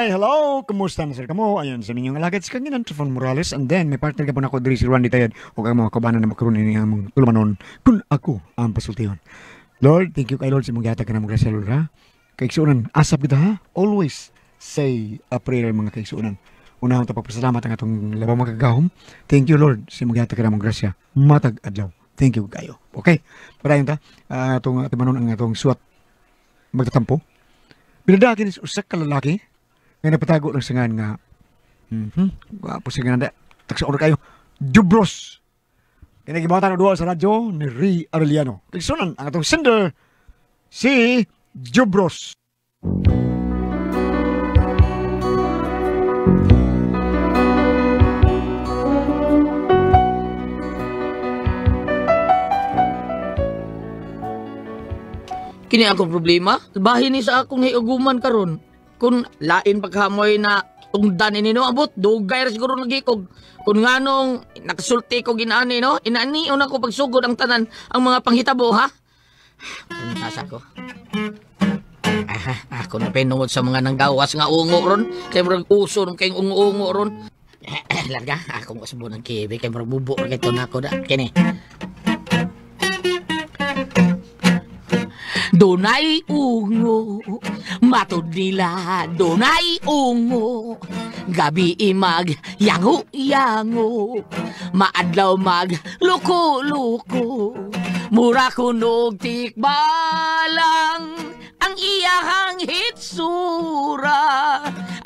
Hi, hello! Kumusta na sir kamo? Ayan, sa minyong alagad sa kanginan, Trifon Morales. And then, may partner ka po na ako diri si Randy Tayad. O kang mga kabanan na makaroon ini among tulumanon kung ako ang pasultihon. Lord, thank you kay Lord sa mong gihatag ka na mong grasya, Lord, ha? Kaigsuonan, asap kita, ha? Always say a prayer, mga kaigsuonan. Unahon ta pagpasalamat ang atong labang magagahom. Thank you, Lord, sa mong gihatag ka na mong grasya. Matag adlaw. Thank you kayo. Okay? Padayon ta. Atong timanon ang atong suwat magtatampo. Binadaki ni usa ka lalaki nga napatago ng sangan nga gwapo siya nga taksa kayo Jubros. Kini gibatan og duwa sa radyo ni Ri Arellano. Kaigsuonan ang atong sender si Jubros. Kini akong problema, bahin ni sa akong hiuguman karon. Kung lain paghamoy na tungdan ini no, abot dugay ra siguro nagikog. Kung nganong nakasulti ko ginaani no, inaani una ko pagsugod ang tanan ang mga panghitabo ha. Puntasa ko. Aha, ako na pinungod sa mga nanggawas nga ungo ron. Kay murag uso ron kayong ungo-ungo ron. Larga, akong usbo ng kibi kay murag bubo ra kay tunako da. Kini. Dunay ungo, matud nila, dunay ungo. Gabi imag, yango-yango, maadlaw mag, luko-luko. Mura kunog tikbalang, ang iyahang hitsura.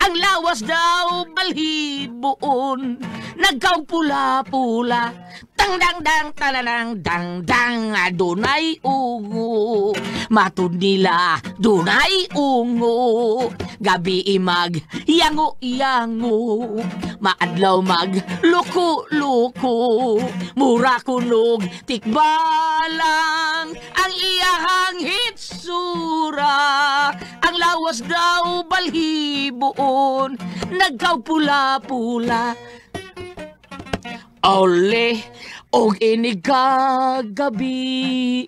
Ang lawas daw balhiboon, nagkaw pula-pula. Tang dang dang talanang dang dang, dunay ungo. Matud nila, dunay ungo. Gabi imag, yango-yango. Maadlaw mag, luko-luko. Mura kunog, tikbalang. Ang iyahang hitsura. Ang lawas daw balhiboon, nagkaw pula-pula. Ole, og inig kagabi,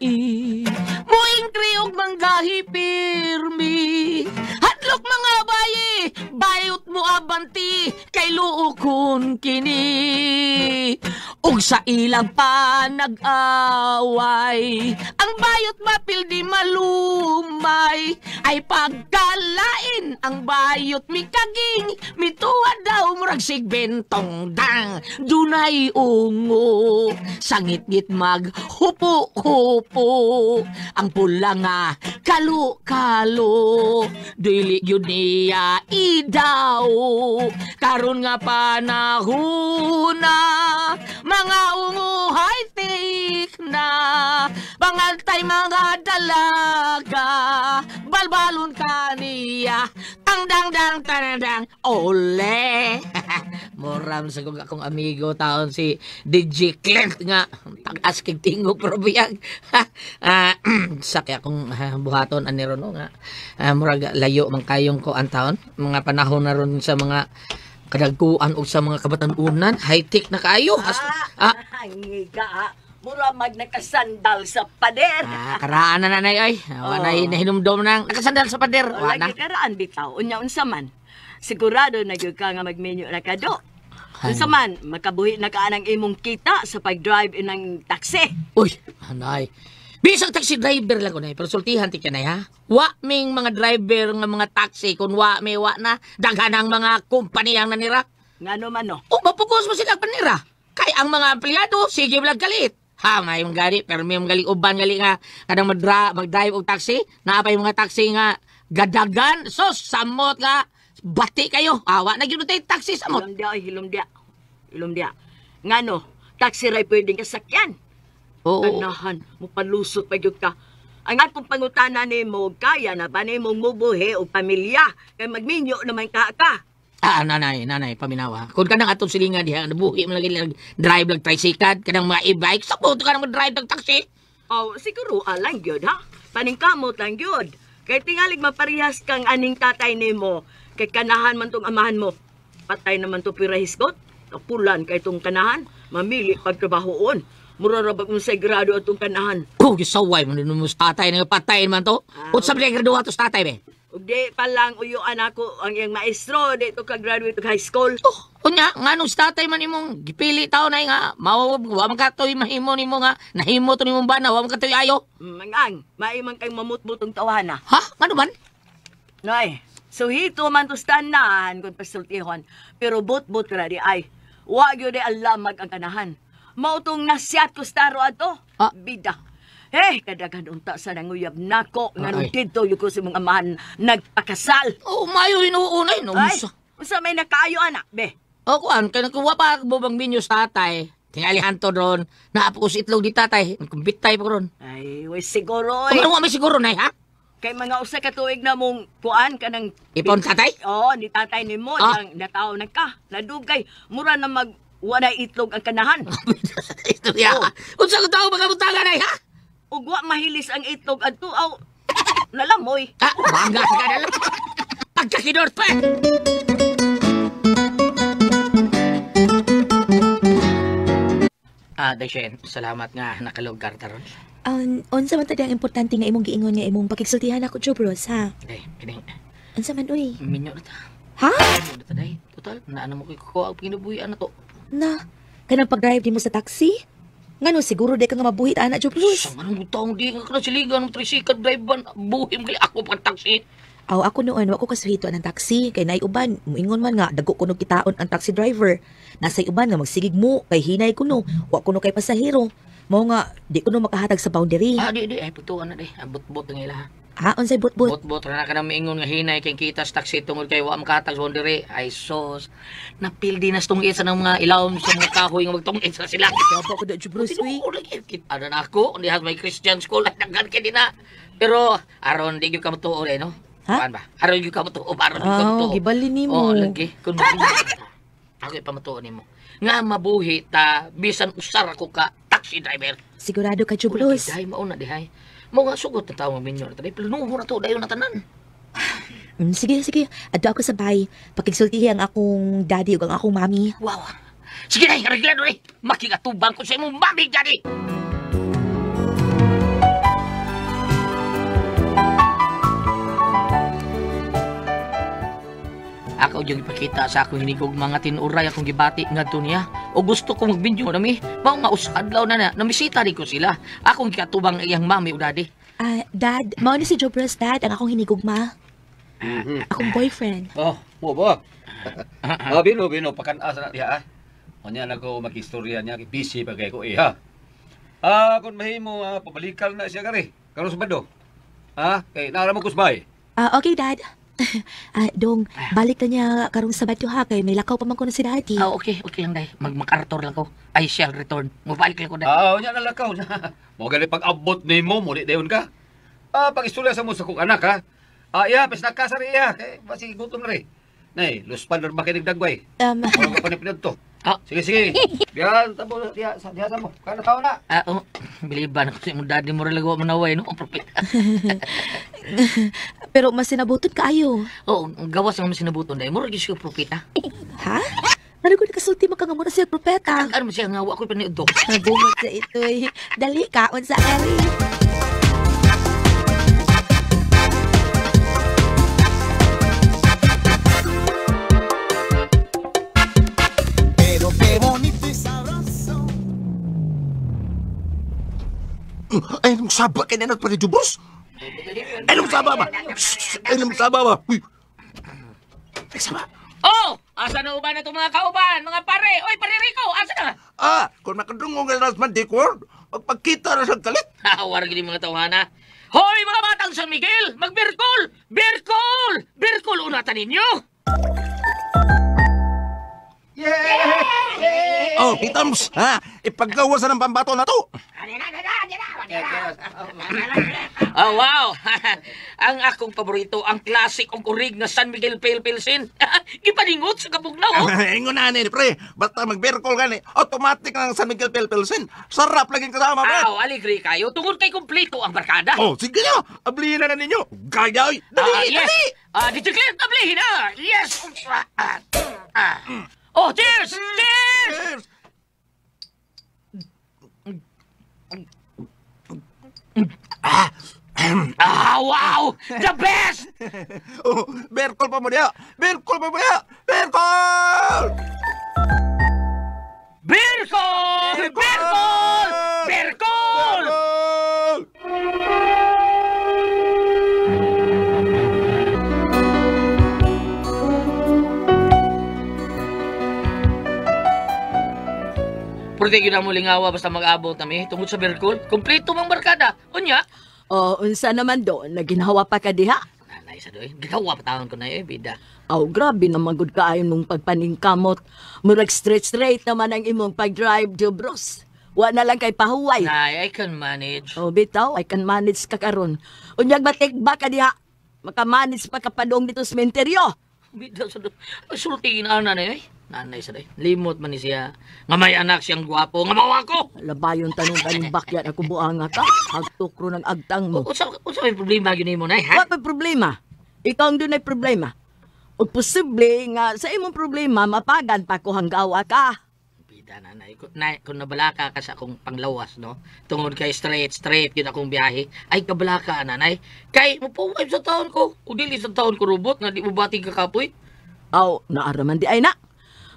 muingkri og manggahi pirmi. Hadlok mga bayi, bayot mo abanti, kay luokon kini. Og sa ilang panag-away, ang bayot mapildi malumay. Ay pagkalain, ang bayot mikaging, mituwa daw murag sigbentong dang. Dunay ungo, sangit-ngit mag hupo-hupo. Ang pula nga kalo-kalo, dili yun niya idaw. Karon nga panahon na, mga ungo high-tech na. Pangantay mga dalaga, balbalon kaniya. Tang dang dang tanadang, ole. Moram sa kong akong amigo taon si DJ Clint nga tag-as kig tingog pero biyag. Sa kaya akong buhaton ani ron no, nga murag layo man kayong ko ang taon mga panahon na ron sa mga kadagkuan og sa mga kabatan-unan high-tech na kaayo. Ngiga, mura mag nakasandal sa pader. Karaan na nanay oy. Wa na nahinumdom nang nakasandal sa pader. Wa na. Lagi karaan bitaw. Unya unsa man. Sigurado na gyud ka nga magmenyo na ka do. Unsa man makabuhi na ka anang imong kita sa pag-drive inang taxi. Uy, anay. Bisag taxi driver lang ko nay, pero sultihan ti kanay ha. Wa ming mga driver nga mga taxi kun wa may wa na daghan ang mga kumpanya ang nanira. Ngano man no? O mapugos mo sila panira. Kay ang mga empleyado sige blag kalit. Ha, may mga gani, pero may mga gali uban gali nga kanang mag-drive og taxi, naa pa yung mga taxi nga gadagan, sos samot nga bati kayo. Awa na gyud tay taxi samot. Hilom dia, oy, hilom dia. Hilom dia. Ngano, taxi ray pwedeng kasakyan. Oo. Ganahan, mupalusot pa gyud ka. Ang akong pangutana nimo, kaya na ba nimong mubuhi og pamilya kay magminyo naman ka ka. Nanay, nanay, paminawa. Kung kanang atong silingan diha, nabuhi mo lagi drive lag tricycle, kanang mga e-bike, sabot ka nang drive ng taxi. Oh, siguro alang gyud ha. Paningkamot lang gyud. Kay tingalig maparehas kang aning tatay nimo, kay kanahan man tong amahan mo. Patay naman to pirahisgot. Kapulan kay tong kanahan, mamili pagtrabahoon. Mura ra bag unsay grado atong kanahan. Oh, gisaway mo nun mo sa tatay nga patay man to. Unsa ba graduha to sa tatay be? Ug di pa lang uyuan ako ang iyang maestro, di to ka-graduate og high school. Oh, unya, nganong sa tatay man imong gipili tao na nga, mao wa man katoy mahimo nimo nga, nahimo to nimong bana, wa man katoy ayo. Mangang, maimang kay mamutmut ang tawana. Ha? Ngano man? Nay, so hito man to tanan kung pasultihon, pero but-but ra di ay. Wa gyud di alamag ang kanahan. Mao tong nasyat ko staro ato. Ah. Bida. Eh, kadaghan unta sa nanguyab nako nganong Ay. didto gyud ko sa imong amahan nagpakasal. Oh, mayo hinuunay no. Ay, Unsa? unsa may nakaayo ana, be? O kuan, kay nakuha pa bubang minyo sa tatay. Tingali hanto ron, naapo ko sa itlog di tatay, nagkumbitay pa ko ron. Ay, way siguro Kung eh. ano may siguro nay ha? Kay mga usa ka tuig na mong kuan kanang Ipon tatay? Oo, ni tatay nimo Ah. nang nataw na ka. Nadugay, mura na mag wala itlog ang kanahan. Istorya. Oh. Unsa ko tao mga butangan ay ha? Ug wa mahilis ang itlog adto aw nalamoy. Ah, bangga ka na lang. Pagkakidor pa. Ah, Dashen, salamat nga nakalugar ta ron. Unsa man tadi ang importante nga imong giingon nga imong pakigsultihan ako, Jobros, ha? Okay, kining Unsa man uy? minyo na ta. Ha? Minyo na ta day. Total, naano mo ko'y kukuha ang kinabuhian na to. Na, kanang pag-drive nimo sa taxi? Ngano siguro di ka nga mabuhit ana, Jobros. Sa manong taong di nga ka na siligan ng tricycle driver, buhim gali ako pag taxi. Aw, ako noon, wa ko kasuhito ang taxi. Kay naay uban, muingon man nga, dago kuno kitaon ang taxi driver. Nasa uban nga magsigig mo, kay hinay kuno, wa kuno kay pasahero. Mao nga, di kuno makahatag sa boundary. Ah, di, di, ay, putuan na di. Ah, but-but ang ila ha. Ha, unsay but-but? Bot-bot ra na ka na miingon nga hinay kay kita sa taxi tungod kay wa makahatag sa boundary. Ay sos, napildi na sa tungit sa ng mga ilawom sa mga kahoy nga magtungit sa sila. Gaba ko da, Jobros, uy. Tinuod lagi kita na ako, di has may Christian school ay daghan kay dina. Pero aron di gyud ka matuo eh, no? Ha? Kuan ba? Aron gyud ka matuo, aron gyud ka Aw, matuo. gibalin nimo. Oo, lagi. Kun ako ipamatuo nimo. Nga mabuhi ta bisan usar ako ka taxi driver. Sigurado ka, Jobros. Dihay mao na dihay. Mo nga sugot na tao minyo na tayo. Planuho na to dayon na tanan. Sige, sige. Adto ako sa bay. Pakigsultihi ang akong daddy ug ang akong mami. Wow. Sige na, reglado eh. Makigatubang ko sa imong mami, daddy. Ako yung ipakita sa akong hinigog mga tinuray akong gibati ngadto niya. O gusto ko magbinyo nami. Mao nga usadlaw na na, namisita rin ko sila. Akong gikatubang iyang mami o daddy. Ah, Dad, mao ni si Jobros, Dad, ang akong hinigugma. Akong boyfriend. Oh, mo ba? Ah, bino, bino, pakan-asa na diha ah. Unya na ko makistorya niya, kay busy pa kay ko eh ha. Ah, kung mahimo, pabalikan na siya kare. Karon sa bado. Ah, kay naara mo kusbay. Ah, okay, Dad. Ah, Dong, balik na niya karong Sabado ha, kay may lakaw pa man ko na si Daddy. Ah, okay, okay lang day. Mag-MacArthur lang ko. I shall return. Mubalik lang ko day. Ah, unya na lakaw niya. Mo gali pag-abot nimo, muli dayon ka. Ah, pag-istorya sa mo sa kong anak ha. Ah, iya, pes nakasari iya, kay basi gutom na rin. Nay, luspan na ba kay nagdagway? Ano ka pa ni to? Ah. Sige, sige. Diyan, tabo, diya, diya sa mo. Kano tao na? Ah, oh, biliban ako sa imong daddy mo rin lagawa manaway, no? Ang propeta. Pero mas sinabuton kaayo. Oo, ang gawas ang mas sinabuton dahil. Mura gyud siya propeta. Ha? Ano ko nakasulti maka nga mura siya propeta? Ano mo siya nga, wa ko'y paniudto. Nabungot sa ito'y. Dali ka, unsa ari. Ay, nung saba kay nanat pa ni Jubros. Ay, nung saba ba? Shh! Ay, nung saba ba? Uy! Ay, saba. Oh! Asa na uban na itong mga kauban, mga pare? Oy, pare Rico, asa na? Ah, kung makadungog nga nas man dikor, magpagkita na sa kalit. Hawar gini mga tawhana. Hoy, mga batang San Miguel! Magbirkol! Birkol! Birkol unatan ninyo! Oh, Pitams, ha? Ipagawa sa ng pambato na to. Oh, wow! Ang akong paborito, ang classic ug urig nga San Miguel Pale Pilsen. Gipaningot sa kabugnaw, oh. Ingon na ni, pre. Basta mag-beer call gani, automatic ang San Miguel Pale Pilsen. Sarap laging kasama, pre. Aw, aligri kayo. Tungod kay kumpleto ang barkada. Oh, sige na. Ablihin na ninyo. Gaya, oy. Dali, Ah, yes. dali. Ah, did you clear? Ablihin na. Yes. Ah, ah, ah. Oh, cheers! Cheers! Cheers! Ah, wow! The best! Oh, Berkol pa mo diha. Berkol pa mo diha. Berkol! Berkol! Berkol! Berkol! Berkol! Pwede yun ang mulingawa basta mag-abot nami tungod sa Berkol. Kompleto mang barkada. Unya. Oh, unsa naman do, naginhawa pa ka diha. Nanay sa doy. Ginawa pa taon ko na eh, bida. Aw, grabe naman gud kaayo mong pagpaningkamot. Murag straight-straight naman ang imong pag-drive, Jobros. Wa na lang kay pahuway. Nay, I can manage. Oh, bitaw, I can manage ka karon. Unyag batik ba ka diha? Makamanage pa ka padong dito sa sementeryo. Bida sa doy. Ay, sultingin ana na eh. Nanay sa doy. Limot man ni siya. Nga may anak siyang gwapo. Nga mawa ko! Labayon tanong kaning bakyan ako buanga ka. Hagtukro ng agtang mo. Unsa unsa may problema gyud nimo nay, ha? Wa pa problema. Ikaw ang dunay problema. Ug posible nga sa imong problema mapagan pa ko hanggawa ka. Bida nanay, kun nay, kun nabalaka ka sa akong panglawas, no? Tungod kay straight straight gyud akong biyahe. Ay kabalaka nanay. Kay mupuway sa taon ko. Ug dili sa taon ko robot nga di mo bating kakapoy. Aw, naaraman di ay na.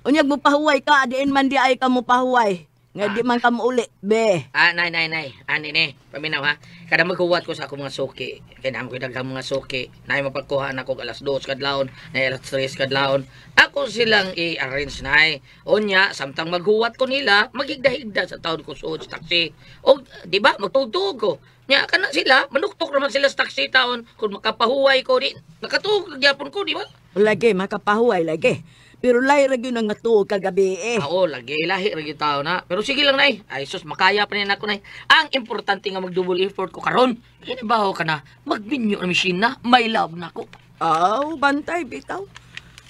Unyag mo pahuway ka, diin man di ay ka mo pahuway. Nga di man ka muuli, be. Ah, nay, nay, nay. Ani ni, paminaw ha. Kada maghuwat ko sa akong mga suki. Kaya naman ko daghang mga suki. Nay mapagkuha na ko alas 2 kadlawon, nay alas 3 kadlawon. Ako silang i-arrange nay. Unya, samtang maghuwat ko nila, magigda-higda sa taon ko suod sa taxi. O, di ba, magtugtug ko. Nya, kana sila, manuktok naman sila sa taxi taon. Kung makapahuway ko, di, nakatuog gyapon ko, di ba? Lagi, makapahuway, lagi. Pero lahi ra gyud ang nga kagabi eh. Oo, lagi lahi ra gyud tao na. Pero sige lang nay. Ay sus, makaya pa ni nako nay. Ang importante nga mag-double effort ko karon. Kinabaho ka na, magbinyo na machine na, may love na ko. Aw, bantay bitaw.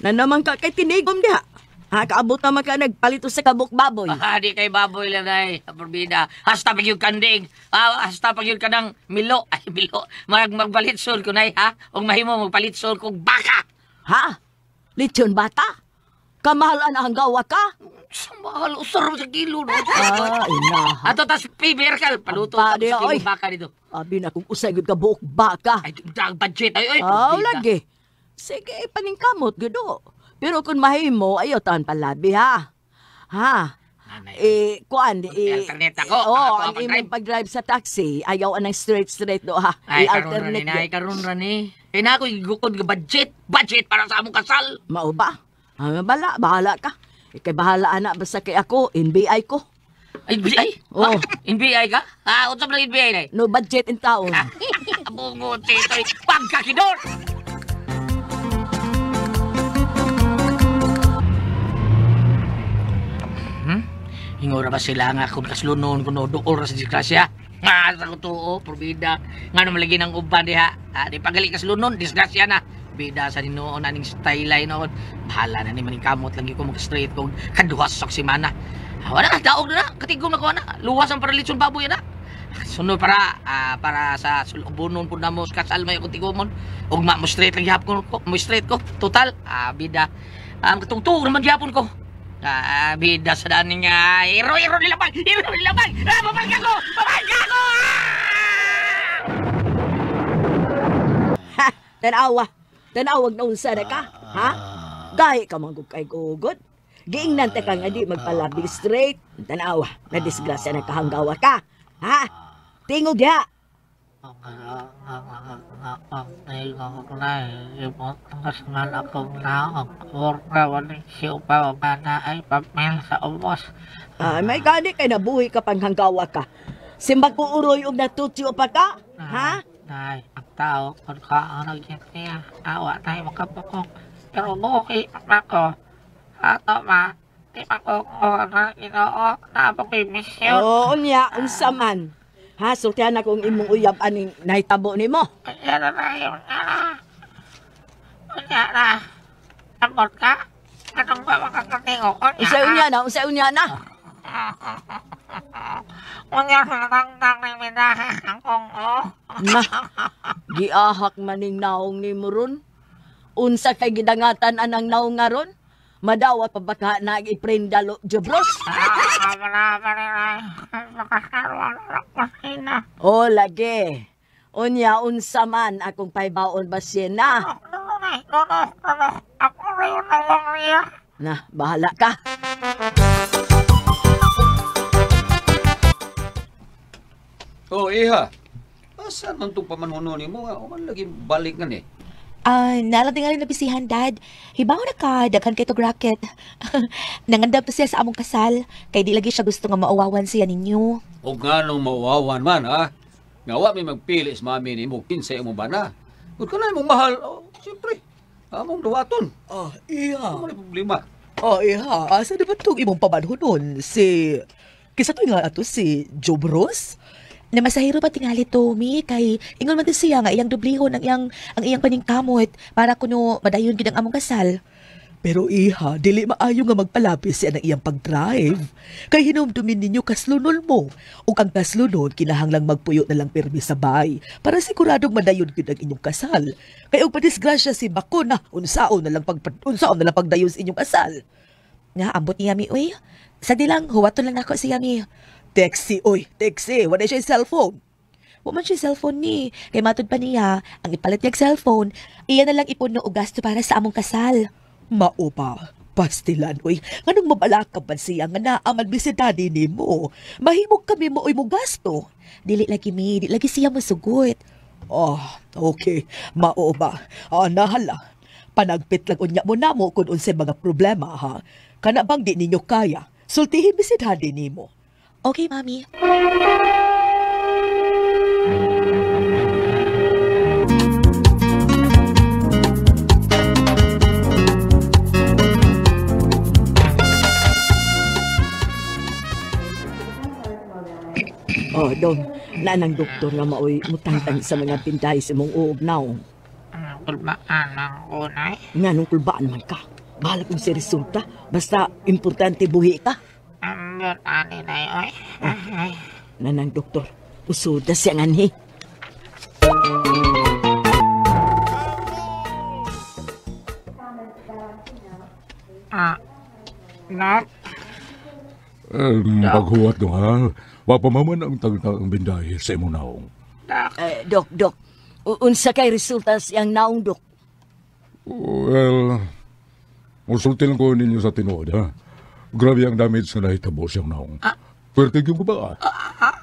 Na naman ka kay tinigom diha. Ha, kaabot naman ka nagpalito sa kabuk baboy. Ah, di kay baboy lang nay, Porbida. Hasta pag yung kanding. Ah, hasta pag yung kanang milo. Ay milo. Magbalitsol ko nay ha. Ug mahimo magpalitsol kog baka. Ha? Lechon bata? Kamahalan ang gawa ka? Sa mahal, usar sa kilo. No? Ah, inaha. Ato tas piberkal, paluto Ang sa pare, kilo oy. baka dito. Abi na kung usay gyud ka buok baka. Ay, ang budget ay ay. Aw, Porbida. lagi. Sige, paningkamot gyud o. Pero kung mahimo, ayaw taon palabi ha. Ha? Nanay. Eh, kuan, eh, Alternate ako. Oo, Ako ang ang imong pag-drive sa taxi, ayaw anang straight-straight do ha. Ay, karon ra ni, I-alternate nay, gyud. karon ra ni. Kay na ako gukod nga budget. Budget para sa among kasal. Mao ba? Ah, bala, bahala ka. Ikay bahala ana basta kay ako, NBI ko. Ay, NBI? Oo. Ha? NBI ka? Ha, unsa man ang NBI nay? No budget in taon. Bungo titoy, pagkakidor. Ingora ba sila nga kung kaslunon kuno duol ra sa disgrasya? Nga sa kutuo, probida. Nga naman lagi ng uban diha. Ah, di pagali kaslunon, disgrasya na. Bida sa ninuon aning style ay noon. Bahala na ni maningkamot lagi ko mag-straight kog kaduha sa simana. Ah, wala daog na na, katigom na ko na. Luwas ang paralitson baboy na. Sunod para para sa sulubonon pud namo sa kasal may akong tigomon. Ugma mo straight lang gihapon ko, mo straight ko. Total, bida. Katugtug naman gihapon ko. Ah, bida sa daan nga. Iro iro nilabang, iro nilabang. Ah, babangga ko, babangga ko. Ah! Ha, tanawa. Tanawag na unsa na ka, ha? Gahi ka man gud kay gugod. Giingnan ta ka nga di magpalabi straight. Tanawa, na disgrasya na kahanggawa ka. Ha? Tingog diha. Ay, may gani kay nabuhi ka pang hanggawa ka. Simbag ko uroy og natutyo pa ka, ha? Nay, ang tao, kung kaanag yan niya, awa tayo makapukong. Pero okay ako. Ato ma, di pa ko na ginoo, napok misyon. Oo niya, unsa man. Ha, sultihan ako ang imong uyab aning nahitabo nimo. Kaya na na yun na. Kaya na. Abot ka? Anong ba makakatingo ko niya? Unsa unya na, unsa unya na. Unya sa tangtang ni Minahe ang kong o. Na, giahak maning naong nimo ron. Unsa kay gidangatan anang naong nga ron? Madawat pa ba ka na iprendalo, Jobros? Ah, marami na. Makasarwa na kusina. Oh, lagi. Unya unsa man akong paybaon basyena. No, no, no, no, no. Ako na yun ang niya. Na, bahala ka. Oh, iha. Asan man itong pamanhuno ni mo? O man lagi balik nga ni. Ah, nalang tingali na bisihan, Dad. Hibaw na ka, daghan kay tog racket. Nangandam to siya sa among kasal, kay di lagi siya gusto nga mauwawan siya ninyo. O nga nung mauwawan man, ha? Nga wa may magpili sa mami ni mo, kinsay mo ba na? Kung ka na imong mahal, oh, siyempre, among duwaton. Ah, iha. Ano may problema? Ah, iha. Asa na ba itong imong pamanhunon? Si... Kisa to nga ato si Jobros? Namasahiro pa tingali to, mi, kay ingon man to siya nga iyang dublihon ang iyang paningkamot para kuno madayon gid ang among kasal. Pero iha, dili maayo nga magpalapis siya ng iyang pag-drive. Kay hinumdumin ninyo kaslunon mo. Ug ang kaslunon, kinahanglang magpuyo na lang pirmi sa bay para siguradong madayon gyud ang inyong kasal. Kay og padisgrasya si Bakuna, unsaon na lang pagdayon sa inyong kasal. Nga ambot niya mi uy. Sa di lang huwaton lang nako siya mi. Taxi oy, taxi, wala siya cellphone. Wa man siya cellphone ni. Kay matud pa niya, ang ipalit niyag cellphone, iya na lang ipuno og gasto para sa among kasal. Mao pa, pastilan, uy. Nganong mabalaka man siya nga naaman mi si daddy ni mo. Mahimog kami mo, uy, mo gasto. Dili lagi mi, di lagi siya mosugot. Oh, okay. Mao ba? Ah, nahala. Panagpit lang unya mo namo kung unsay mga problema, ha? Kana bang di ninyo kaya? Sultihin mi si daddy nimo. Okay, mami. Oh, dong, nanang doktor nga maoy mutangtang sa mga pintahe sa mong uog naong. Anong kulbaan ang unay? Nga nung kulbaan man ka. Bahala kung si resulta. Basta importante buhi ka. Ambot ani nay oy. Ay. Nanang doktor, usod na siya nganhi. Ah. Nak, Paghuwat do ha. Wa pa man ang tagtag ang bindahe sa imong naong. dak. Eh, dok, unsa kay resulta siyang naong, dok? Well, musulti lang ko ninyo sa tinuod ha. Grabe ang damage nga nahitabo siyang naong. Pwerte yung ko ba?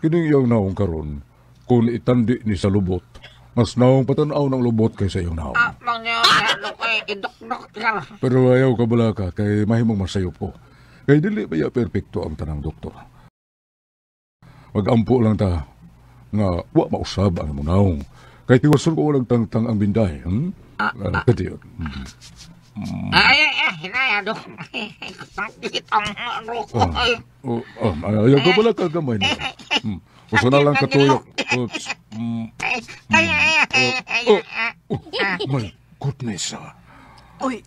Kining iyang naong karon, kung itandi ni sa lubot, mas naong patanaw ng lubot kaysa iyang naong. Mangyo, ano kay idokdok ka. Pero ayaw ka bala ka, kay mahimong masayop ko. Kay dili ba ya perpekto ang tanang doktor. Magampo lang ta nga wa mausab ang imong naong. Kay tiwason ko walang tangtang ang binday. Kadiyon. Ay, ay, hinaya, dok. Sakit ang ano ko. Ay. Ayaw ka bala ka gamay na. Usa na lang katuyok. Oops. Ay, ay, ay, ay, ay. Oh, my goodness. Uy,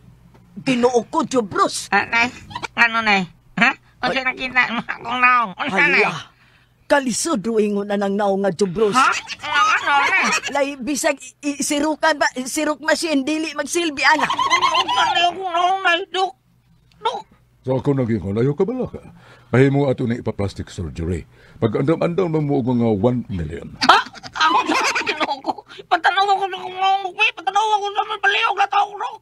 Ginoo ko, Jobros. Nay, ano nay? Ha? Unsa nakita mo akong naong? Unsa nay? Hala, kalisod ruingon na ng naong nga Jobros. Ha? Ano nay? Lay, bisag sirukan ba, siruk machine, dili magsilbi, anak. Unsa na akong naong nay, dok? Dok. So ako naging ayaw ka bala ka. Mahimo ato na ipa-plastic surgery. Pag andam-andam na mo og mga 1 million. Ha? Ako sa Ginoo ko. Patanaw ako sa akong naong, dok. Patanaw ako sa mga palihog na taong, dok.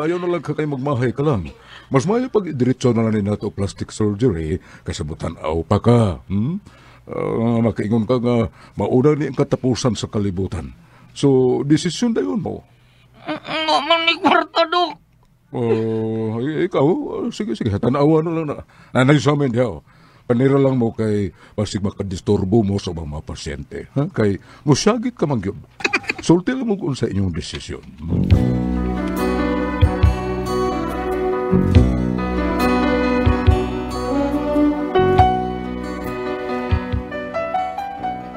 Ayaw na lang ka kay magmahay ka lang. Mas maayo pag idiretso na lang ni nato plastic surgery kaysa butan-aw pa ka. Makaingon ka nga mauna ni ang katapusan sa kalibutan. So, desisyon dayon mo. Mo man ni kwarta, dok. Ikaw, sige, tanawa na lang na. Nanay sa amin diha. Panira lang mo kay basig makadisturbo mo sa mga pasyente. Ha? Kay musyagit ka man gyud. Sulti lang mo kung sa inyong desisyon.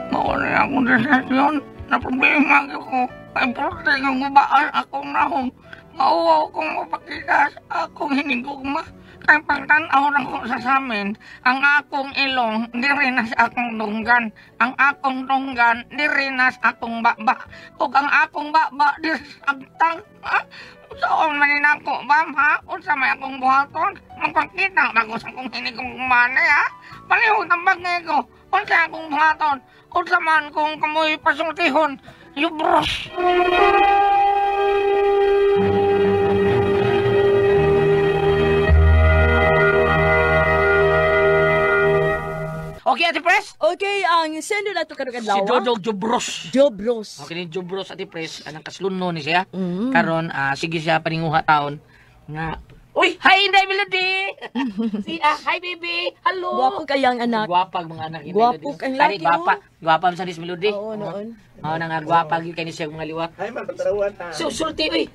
Mauna akong desisyon na problema ko. Ay, porte nga gubaan akong nahong. Mauwaw kong mapakita sa akong hinigugma. Kay pagtanaw na ko sa samin, ang akong ilong diri na sa akong dunggan. Ang akong dunggan diri na sa akong baba. Ug ang akong baba diri sa agtang. Saan man ni nako, ma'am, ha? Unsa may akong buhaton? Magpakita na ko sa akong hinigugma na, ha? Palihog ang bagay ko. Unsa akong buhaton? Unsa man kung kamoy pasultihon, Yubros. Okay, Ate Pres? Okay, ang sendo na to karong adlaw. Si Dodong Jubros. Jobros. Okay ni Jubros, Ate Pres, anang kasluno ni siya. Karon, sige siya paninguha taon nga. Uy, hi Inday Melody. Si hi baby. Hello. Gwapo kayang anak. Gwapag mga anak Inday Gwapo Melody. kang Tani, laki, gwapa. Gwapa man sa Miss Melody. Oo, noon. Oo, na nga gwapa gyud kay ni siya mga liwat. Ay, man, patarawan ta. So, sulti uy.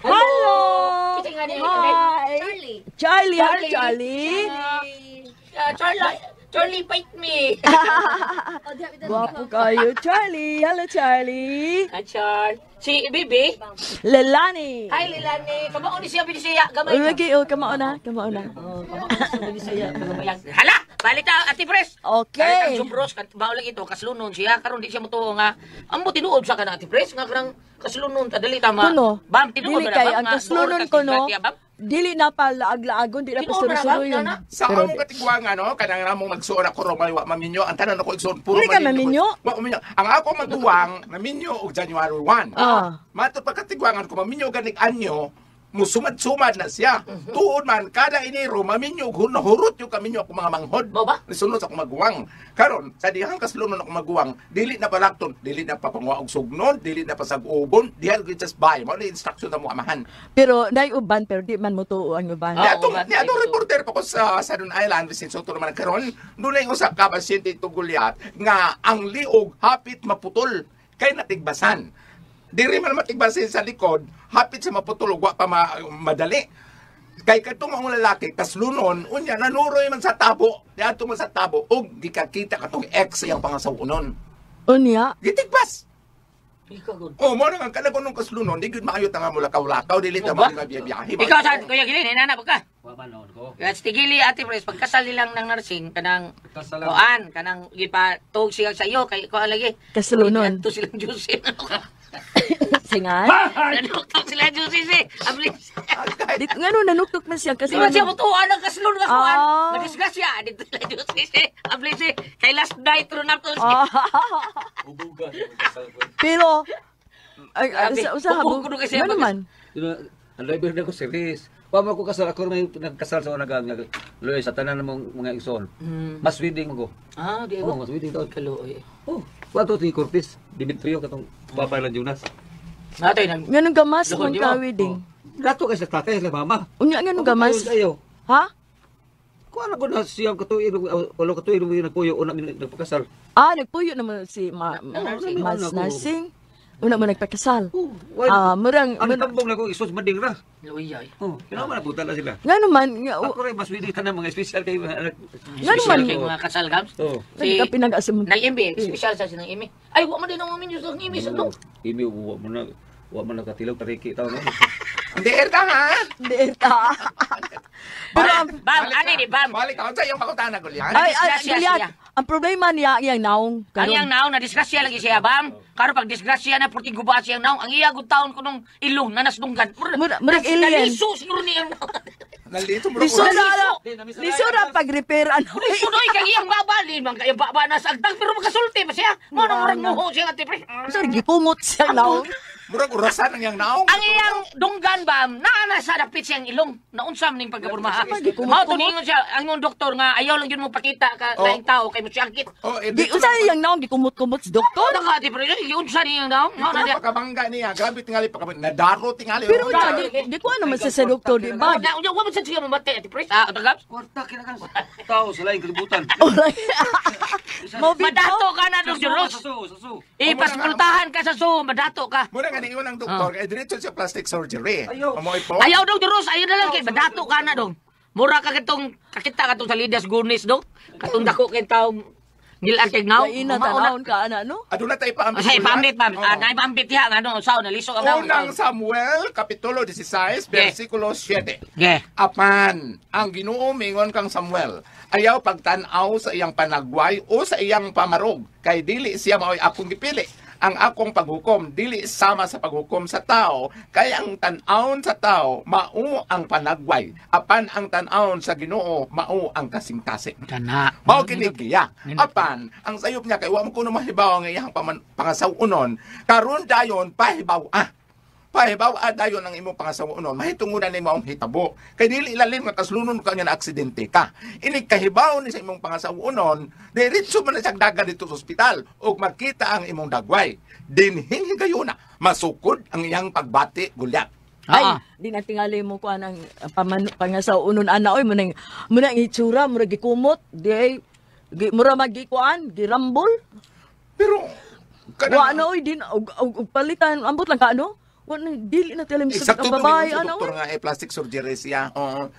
Hello. Kita nga ni Hi. Charlie. Charlie, hi Charlie. Charlie, Charlie, bite me. Gwapo kayo, Charlie. Hello, Charlie. Hi, Char. Si Bibi. Lelani. Hi, Lilani. Kamao ni siya binisaya. Gamay. Uy, oh, kamao na, kamao na. Hala! Balik ta, Ate Pres. Okay. Balik ang Jubros, bao lang ito, kaslunon siya. Karon di siya mutuo nga. Ambo tinuod sa kana, Ate Pres, nga kanang kaslunon ta dali tama. Kuno. Bam, tinuod Dili ba na, kay bam, ang nga, kaslunon duol ko no. ka siya, bam? Dili na pa laag-laagon, di na pa Tinuod ba na, bam? surusuruyon. Nana? Sa among katigwangan, no, kanang namong magsuon ako romay wa maminyo, ang tanan ako igsuon puro Dili ka maminyo? Wa maminyo. Ang ako maguwang naminyo og January 1. Ah. Matod pa katigwangan ko maminyo ganig anyo, musumad-sumad na siya. Tuod man kada Enero maminyo og hurot yung kaminyo ako mga manghod. Mao ba? Nisunod sa akong maguwang. Karon sa dihang kaslunon ako maguwang, dili na palakton, dili na papanguha og sugnon, dili na pasag-ubon, diha gyud just buy. Mao ni instruction sa mga amahan. Pero nay uban pero di man mutuo ang uban. Ah, Ni atong oo, ni atong reporter pa ko sa Sadon Island Vicente Soto naman karon, dunay usa ka pasyente Gulyat nga ang liog hapit maputol kay natigbasan. Diri man matigbasin sa likod, hapit sa maputol ug wa pa madali. Kay katong ang lalaki kaslunon, unya nanuroy man sa tabo, diadto man sa tabo ug gikakita katong ex iyang pangasawunon. Unya, Gitigbas. Ikaw, good. Oh, mo na nga kanang kunong kaslunon, di gyud maayo ta nga mulakaw-lakaw, dili ta Oh, ba? man biyahe. Ikaw sa Kuya Gilin, inana ba ka? Wa man noon ko. Kaya tigili Ate Pres, pagkasal nilang ng nursing, kanang Kasal lang. kuan, kanang gipatug siya sa iyo, kay kuan lagi. Kaslunon. Ito silang juicy. Singan. Nanuktok sila juicy si. Ablis. Di ngano nanuktok man siya Di ba siya kasi mutuan ang kaslon nga kuan? Ah. Madisgrasya. Dito sila juicy si. Ablis si. Kay last night ro na to siya. Ah. Ubugan. Kasal ko. Pero ay, ay, Grabe. sa usa Hubog ko kasi Ngano man? Ang driver na ko si Riz. Wa man ko kasal ako may nagkasal sa una nga Luis sa tanan ng mga igsoon. Mas wedding ko. Ah, di Oh, ba? mas wedding to. Kaluoy. Oh, wa to si Cortez Dimitrio katong papay lang Jonas. Natay nag Nganong gamas Lukod, man di ba? ka wedding? Dato kay sa tatay sa mama. Unya nganong gamas? Ayo. Ha? Kuan ako na siyam katuig walo katuig nagpuyo una mi nagpakasal. Ah, nagpuyo naman si Oh, mas ako. nursing. Una mo nagpakasal. Oh, why? Ah, murang Ang tambong na ko isos mading ra. Luoy ay. Oh, kinaman na buta na sila. ngano man nga Ako rin mas wedding tanan mga espesyal kay mga anak. Ngano man Kay mga kasal gams. Oh. Si ka pinag-asum. Nang MB, espesyal sa sinang Imi. Ay, wa man din ang minyo sa Imi sa dong. Imi wa mo na wa man nakatilog tariki taon. no? Hindi erta ha. Hindi ta. Pero ang Bam, ani ni bam. Balik ka sa iyong pangutana Gulyat. ay ay Disgrasya Gilead, siya. ang problema niya iyang naong Ang karon. iyang naong na disgrasya lagi siya, bam. Karon pag disgrasya na purting guba siyang naong, ang iya gud taon kunong ilong na nasdunggan. Murag alien. Naliso siguro ni iyang naong. Nalito mo Lisura lisura pag-repair ano. Liso doy kay iyang baba lin man kay baba na sa agtang pero makasulti pa siya. Mo na murag muho siya ati pre. Sorry, gipungot siya naong. Murag urasan ang iyang naong. Ang iyang dunggan bam naa na sa dapit siyang ilong. Naunsam ning pagkapormaha. Gikumot-kumot. Mao to ningon siya ang imong doktor nga ayaw lang yun mo pakita ka Oh. laing tao kay mosyangkit. Oh, eh, Di unsa iyang naong gikumot-kumot sa doktor? Ano ka ati pre? Giunsa niyang naong? Mao na Dito diya. na pagkabangga niya. Grabe tingali pagkabangga. Nadaro tingali. Pero unya di ko ano man sa doktor di ba? Na unya wa man sad siya mamatay ati pre. Ah, tagaps. Kwarta kinakan. Tao sa laing kalibutan. Mo bitaw. Madato ka na Dr. Rose. Sa su, sa su. Ipaspultahan ka sa zoo, madato ka. Muna nga niingon ang doktor, kay diretso siya plastic surgery. Ayaw. Amoy po. Ayaw dong Rose, ayaw na lang kay madato ka na dong. Mura ka katong kakita katong sa Lidas Gunis dong. Katong dako kay tawo ngilan kay ngaw. Kaina tanawon ka ana no? Aduna tayo paambit. Sa ipambit ma'am, Oo. ah, naipambit diha nga no, sao naliso ang naong. Unang Samuel, Kapitulo 16, versikulo 7. Ge. Apan, ang Ginoo mingon kang Samuel, ayaw pagtan-aw sa iyang panagway o sa iyang pamarog, kay dili siya mao'y akong gipili. Ang akong paghukom dili sama sa paghukom sa tao, kay ang tan-awon sa tao mao ang panagway, apan ang tan-awon sa Ginoo mao ang kasing-kasing. Kana. Mao kini giya. Apan ang sayop niya kay wa mo kuno mahibaw ang iyang pangasaw-unon, karon dayon pahibaw ah. Pahibaw ah dayon ang imong pangasaw-unon, mahitungunan nimo ang hitabo. Kay dili ilalim nga kaslunon ka nga na aksidente ka. Ini kahibaw ni sa imong pangasaw-unon, diretso man na siyang daga dito sa ospital ug makita ang imong dagway. Dinhing higayuna, masukod ang iyang pagbati gulyat. Ay, di na tingali mo ko anang pangasaw-unon ana oy munang munang itsura mura gikumot di ay mura magikuan girambol. Pero wa na oy din og palitan ambot lang ka ano? Wa na dili na tilim sa Eksakto ang babae sa ana doktor oy. nga plastic surgery siya. Oo.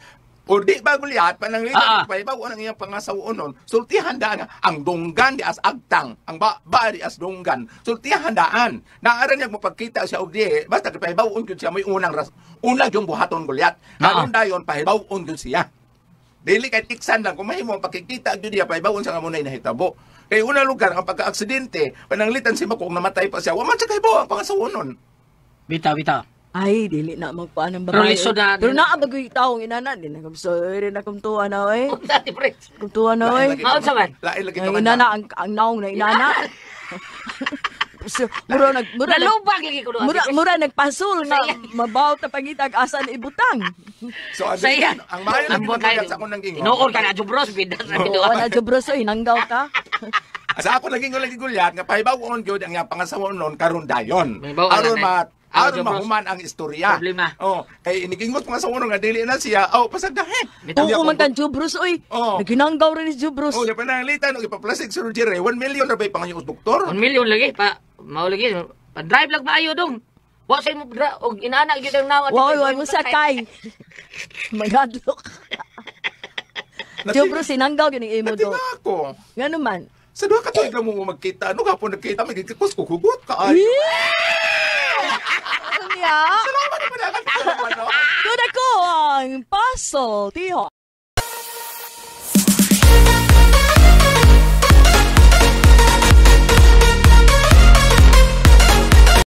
O di ba gulyat pananglitan pahibaw ang iyang pangasaw-unon, sultihan daan ang dunggan di as agtang, ang ba di as dunggan, sultihan daan. Naara niya mapagkita siya og di, basta pahibaw-on gyud siya may unang unang yung buhaton gulyat. Karon dayon pahibaw-on gyud siya. Dili kay tiksan lang kung mahimo ang pakikita gyud niya pahibaw-on siya nga munay nahitabo. Kay una lugar ang pagka-aksidente, pananglitan si Mako kung namatay pa siya, wa man siya kahibaw ang pangasaw-unon. Bitaw, bitaw. Ay, dili na magkuan ang Pero babae. lisod na- Pero naa bagoy taong inana din na sorry na kumtuan na oy. Unsa ti pre? Kumtuan na oy. Maunsa man? Lain lagi Ang inana ang naong na inana. So, mura nag mura Nalubag lagi ko mura mura nagpasul nga mabaw ta pangitag asa na ibutang. So, ang, Saya. ang maayo lagi Ambot gulyat sa akong nanggingon. Tinuod ka na Jubros bidas na Oo, binuo. na jubros oy nanggaw ka. Sa ako naging lagi gulyat nga pahibaw-on gyud ang iyang pangasawa-unon karon dayon. Mahibaw-on Aron na, aron Jobros. mahuman ang istorya. Problema. Oh, kay inigingot pangasawa-unon nga dili na siya. Oh, pasagdahe. Oo man kan jubros oy. Oo. Naginanggaw rin ni jubros. Oh, ya pananglitan og ipa-plastic surgery, 1 million ra bay pangayo doktor. 1 million lagi pa mao lagi pa drive lang maayo dong. Wa say mo og inana gyud ang nawa. Wa wa mo sakay. Magadlok. Jubros sinanggaw gyud imo do. Natinga ako. Ngano man? Sa duha ka tuig lang mo magkita, ano gapon nagkita, magigikos ko hugot ka ay. Ano niya? Salamat naman agad. Doon ako ang puzzle, tiho.